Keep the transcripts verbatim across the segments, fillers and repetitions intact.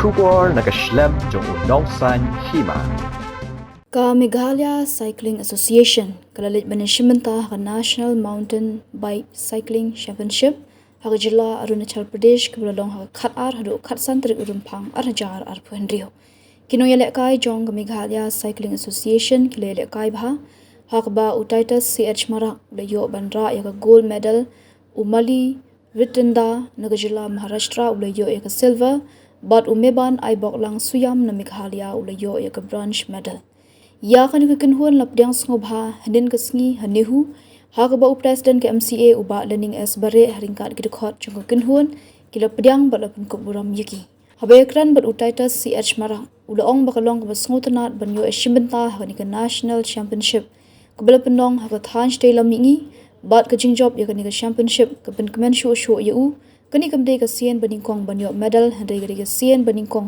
Khubor na ka shlem jong u nongsaiñ hima. Ka Meghalaya Cycling Association ka la leit ban ïashim bynta ha ka National Mountain Bike Cycling Championship ha ka jylla Arunachal Pradesh, kaba la long ha ka khatar haduh khatsan tarik u Rymphang arhajar arphew hynriew. Ki nongïalehkai jong ka Meghalaya Cycling Association ki la ïalehkai bha, ha kaba u Titus C H Marak u la ïoh ban rah ïa ka gold medal, u Mali Ritinda na ka jylla Maharashtra u la ïoh ïa ka silver, bad u Meban Aiboklang Suyam na Meghalaya u la ïoh ïa ka bronze medal. Ïa kane ka kynhun la pdiang sngewbha hynnin ka sngi ha NEHU, ha kaba u President ka M C A u Bah Lening S Bareh ha ryngkat ki dkhot jong ka kynhun ki la pdiang bad la pynkup burom ïa ki. Haba ïakren bad u Titus C H Marak, u la ong ba ka long kaba sngewtynnat ban ïoh ïashim bynta ha kane ka National Championship kaba la pynlong ha ka thaiñ shatei lam mihngi, bad ka jingjop ïa kane ka championship ka pynkmen shuh shuh ïa u. Kane kam dei ka sien banyngkong ban ïoh medal, hynrei ka dei ka sien banyngkong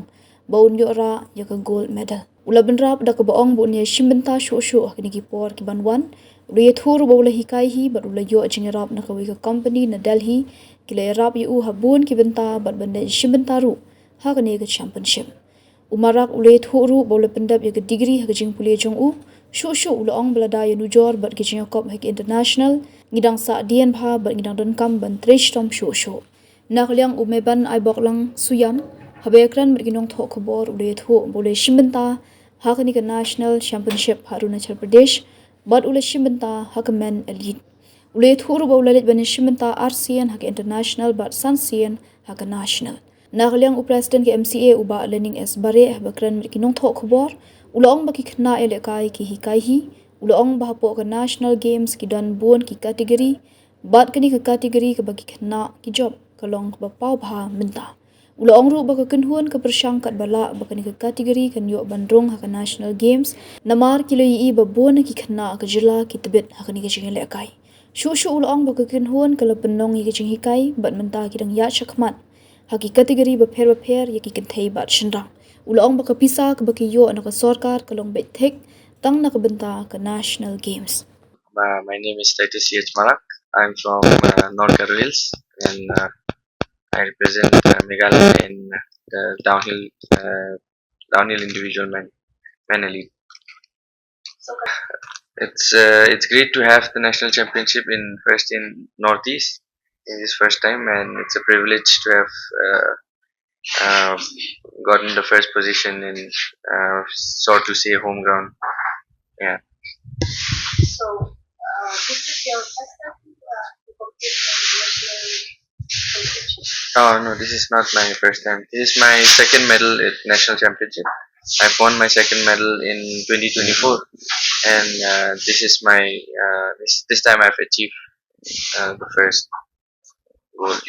ba un ïoh rah ïa ka gold medal. U la bynrap da kaba ong ba un ïashim bynta shuh shuh ha kine ki por ki ban wan. U la ïathuh ruh ba u la hikai hi bad u la ïoh jingïarap na kawei ka company na Delhi, ki la ïarap ïa u ha bun ki bynta bad ban leit shim bynta ruh ha kane ka championship. U Marak u la ïathuh ruh ba u la pyndep ïa ka degree ha ka jingpule jong u. Shuh shuh u la ong ba lada ïanujor bad ki jingïakob ha ki international, ngi dang sahdien bha bad ngi dang donkam ban trei shitom shuh shuh. Na ka liang u Meban Aiboklang Suyam, haba ïakren bad ki nongthoh khubor u la ïathuh ba u la shim bynta ha kane ka National Championship ha Arunachal Pradesh, bad u la shim bynta ha ka men elite. U la ïathuh ruh ba u la leit ban shim bynta arsien ha ka international bad sansien ha ka national. Na ka liang u President ka M C A u Bah Lening S Bareh, haba kren bad ki nongthoh khubor, u la ong ba ki khynnah ïalehkai ki hikai hi. U la ong ba hapoh ka National Games ki don bun ki category, bad kane ka category kaba ki khynnah ki jop ka long kaba paw bha mynta. U la ong ruh ba ka kynhun ka pyrshang katba lah ba kane ka category kan ïoh ban rung ha ka National Games, namar ki la ïohi ba bun na ki khynnah ka jylla ki tbit ha kane ka jingïalehkai. Shuh shuh u la ong ba ka kynhun ka la pynlong ïa ka jinghikai bad mynta ki dang ïaid shakhmat ha ki category bapher bapher ïa ki kynthei bad shynrang. U la ong ba ka pisa kaba ki ïoh na ka sorkar ka long beit thik tang na ka bynta ka National Games. Uh, my name is Titus C H Marak. I'm from uh, North Garo Hills, and uh, I represent uh, Meghalaya in the downhill uh, downhill individual men men elite. So it's uh, it's great to have the national championship in first in Northeast in this first time, and it's a privilege to have uh, uh, gotten the first position in uh, so to say home ground. Yeah. So, uh, this is your first time uh, to compete in national competition? Oh no, this is not my first time. This is my second medal at national championship. I've won my second medal in twenty twenty-four, and uh, this is my uh, this, this time I've achieved uh, the first gold.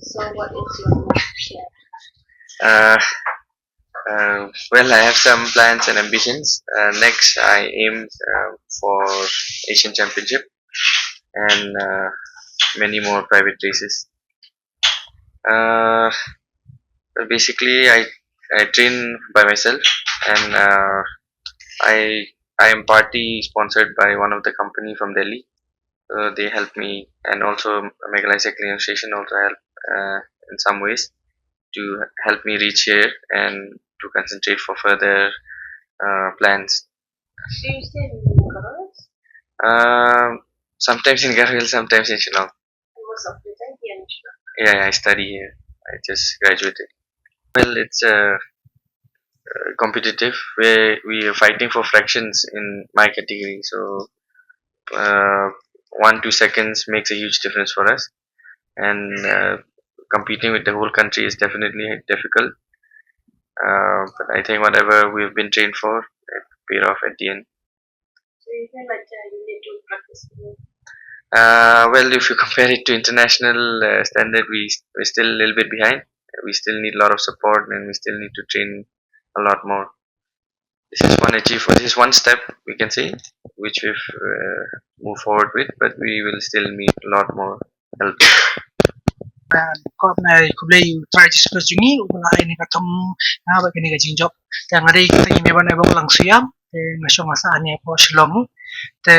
So, what is your next plan? Uh, uh, well, I have some plans and ambitions. Uh, next, I aim uh, for Asian Championship and uh, many more private races. Uh, well, basically, I I train by myself, and uh, I I am partly sponsored by one of the company from Delhi. Uh, they help me, and also Meghalaya Cycling Association also help uh, in some ways to help me reach here and to concentrate for further uh, plans. Do you stay in Garo Hills? Um, sometimes in Garo Hills, sometimes in Shillong. And most of the time here in Shillong? Yeah, yeah, I study here. I just graduated. Well, it's uh, uh, competitive. We we are fighting for fractions in my category, so uh, one two seconds makes a huge difference for us. And uh, competing with the whole country is definitely difficult. Uh, but I think whatever we've been trained for, it paid off at the end. So you feel like uh, you need to practice more? Uh, well, if you compare it to international uh, standard, we we're still a little bit behind. We still need a lot of support, and we still need to train a lot more. This is one achieve. This is one step we can say, which we've uh, moved forward with, but we will still need a lot more help. Ko na ku blei u trai jiskus jungi u la ai ni ka thong nga ba kini ka jingjop. Te nga dei kita imi ban ai bok lang siam. Te nga shong asa ani apo Shillong. Te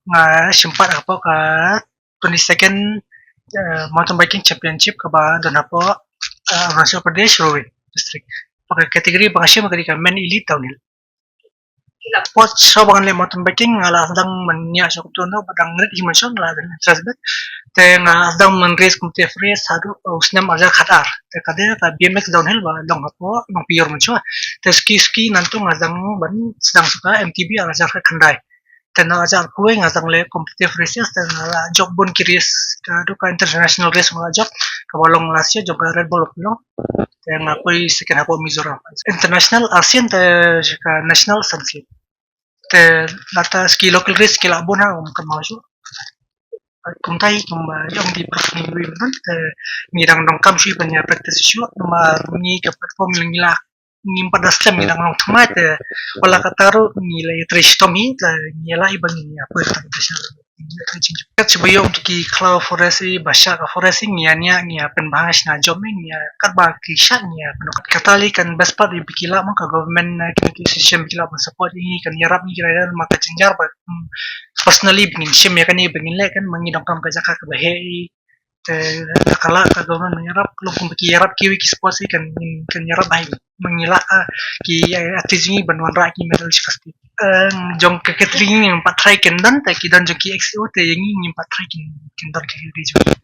nga shimpat apo ka twenty second uh, mountain biking championship ka ba don apo uh, Arunachal Pradesh ruwi. district. Ba ka category ba nga shim ka dei ka men elite downhill. Sports shuwa ba ngan leh mountain biking nga la sdang mynta shuh kumto, ba dang rit hi mynshuwa nga la dang interest bad. Te nga sdang ban race kumto, race haduh u snem ar hajar khatar. Te ka dei ka B M X downhill ba long hapoh Nongpyiur mynshuwa. Te ski, ski nangta nga sdang ban sdang shuh ka M T B ar hajar khatkhyndai. Te na ar hajar arphew nga sdang leh competitive races, te nga la jop bun ki race, ka dei ka international race nga la jop, kaba long last year jong ka Red Bull of Shillong. Te nga poi second hapoh Mizoram. International, ASEAN, te ka national san sien. Te lada ski local race ki la bun ha, um, kynmaw shuh. Kumta hi kumba ïa ong di prof ni wi ban te ngi dang donkam shuh ban ïa practice shuh, namar ngi ka platform ngi la, ngim pat da slem, ngi dang long thymmai, te wat la katta ruh ngi la ïatrei shitom hi, te ngi la i ban ïa poi tang te sha. Kat shu ba ïa ong ki khlaw forest i, ba shah ka forest i, ngi ïa nia, ngi ïa pynbha shna jop i, ngi ïa katba ki shah ngi ïa pynbha. Kata lei kan best part i ba ki lah mo ka government, eh, kine ki system ba ki lah ban support i, kan ïarap ngi ki rider, ma ka jynjar ba, mm, personally ba ngin shim ïa kane ba ngin leh kan, ma ngi donkam ka jaka kaba heh i. Te ka lah ka government ban ïarap, long kumba ki ïarap kiwei ki sports i kan, kan ïarap bha i. Ma ngi lah, ah, ki, eh, athlete jong ngi ban wanrah ki medal shi first. Eh, jong ka category ngim pat try kin don, te ki don jong ki X C O, te ïa ngi ngim pat try kin, kin don ka category jong ngi.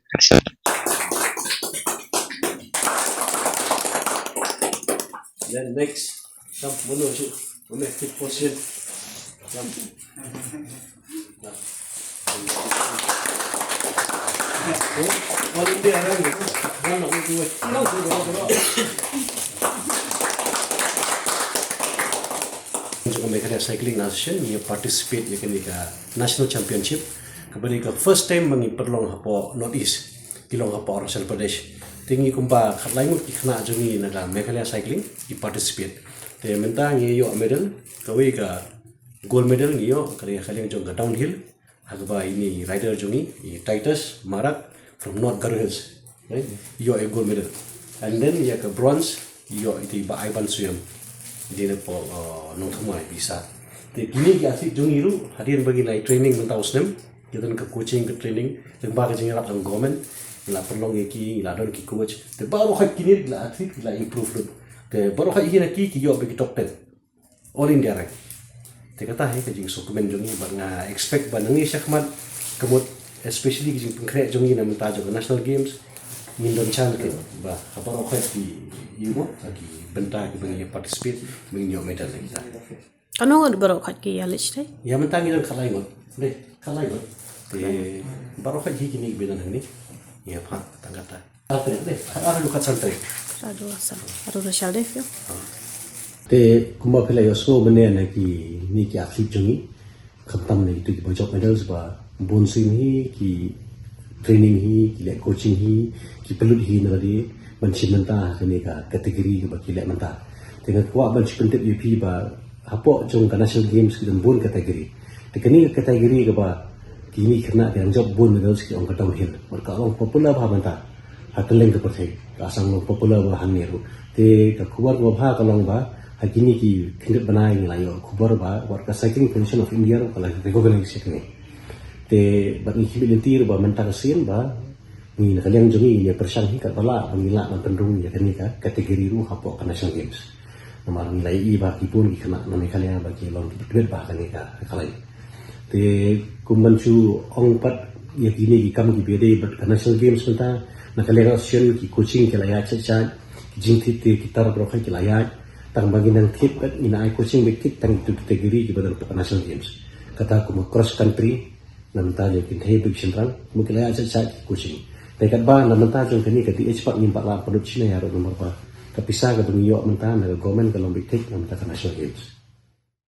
Then next, come, mano, shu, mano, keep position. Come. Jong ka Meghalaya Cycling Association ngi participate ïa kane ka National Championship, kaba dei ka first time ba ngi pynlong hapoh North East, ki long hapoh Arunachal Pradesh. Te ngi kumba khatlai ngut ki khynnah jong ngi na ka Meghalaya Cycling ki participate. Te mynta ngi ïoh medal, kawei ka gold medal ngi ïoh, ka dei ka liang jong ka downhill, ha kaba ine i rider jong ngi, i Titus Marak from North Garo Hills, right? Ïoh i gold medal. And then ïa ka bronze ïoh ita i Bah Ivan Suiam, ita i napoh, uh, Nongthymmai, Odisha. Te kine ki athlete jong ngi ruh, hadien ba ngi la training mynta u snem, ki don ka coaching, ka training, lyngba ka jingïarap jong government, ngi la pynlong ïa ki, ngi la don ki coach. Te baroh khoit kine ki la athlete ki la improve lut. Te baroh khoit kine ki, ki ïoh ba ki top ten All India rank. Te kata hi ka jingsngewkmen jong ngi, bad nga expect ba nangne shakhmat, ka mut, especially ka jingpynkhreh jong ngi na mynta jong ka National Games, ngin don chance te ba ha baroh khoit ki, ïa mo, ha ki bynta kiba ngi participate, ba ngin ïoh medal na kita. Kano ngut baroh khoit ki ïa leit te? Ïa mynta ngi don khatlai ngut. Dei, khatlai ngut. Te baroh khoit hi kine kiba don hangne. Ïa pha, tang kata. Khatar, dei, khatar haduh khatsan tarik. Haduh san, haduh khatsan tarik, ïa. Te kumba phi la ïohsngew mynne na kine ki athlete jong ngi, khamtam na kitu kiba jop medals ba bun sien hi ki training hi, ki leh coaching hi, ki pynlut hi na lade ban shim bynta ha kane ka category kaba ki leh mynta. Te nga kwah ban shu pyntip ïa phi ba hapoh jong ka National Games ki don bun category. Te kane ka category kaba kine ki khynnah ki dang jop bun medals ki ong ka downhill. Bad ka long popular bha mynta ha kylleng ka pyrthei. Ka sdang long popular bha hangne ruh. Te ka khubor kaba bha ka long ba ha kine ki khyndiat bnai ngi la ïoh khubor ba wat ka Cycling Federation of India ruh ka la recognize ïa kane. Te bad ngi khmih lynti ruh ba mynta ka sien ba ngi na ka liang jong ngi ngi pyrshang hi katba lah ba ngi lah ban pynrung ïa kane ka category ruh hapoh ka National Games. Namar ngi la ïohi ba ki bun ki khynnah na Meghalaya ba ki long kiba tbit bha ha kane ka, ka khlaiñ. Te kum ban shu ong pat ïa kine ki kam kiba ïadei bad ka National Games mynta, na ka liang association ki coaching ki la ïaid shait shait, ki jingthied te ki tar baroh khoit ki la ïaid, tang ba ngin nang thied bad ngin ai coaching beit kit tang kitu ki category kiba don hapoh ka National Games. Kata kum ka cross country, na bynta jong ki kynthei bad ki shynrang, kumba ki la ïaid shait shait ki coaching. Te katba na bynta jong kane ka D H pat ngim pat lah pynlut shynna ïa ruh namar ba ka pisa kaba ngi ïoh mynta na ka government ka long beit thik na bynta ka National Games.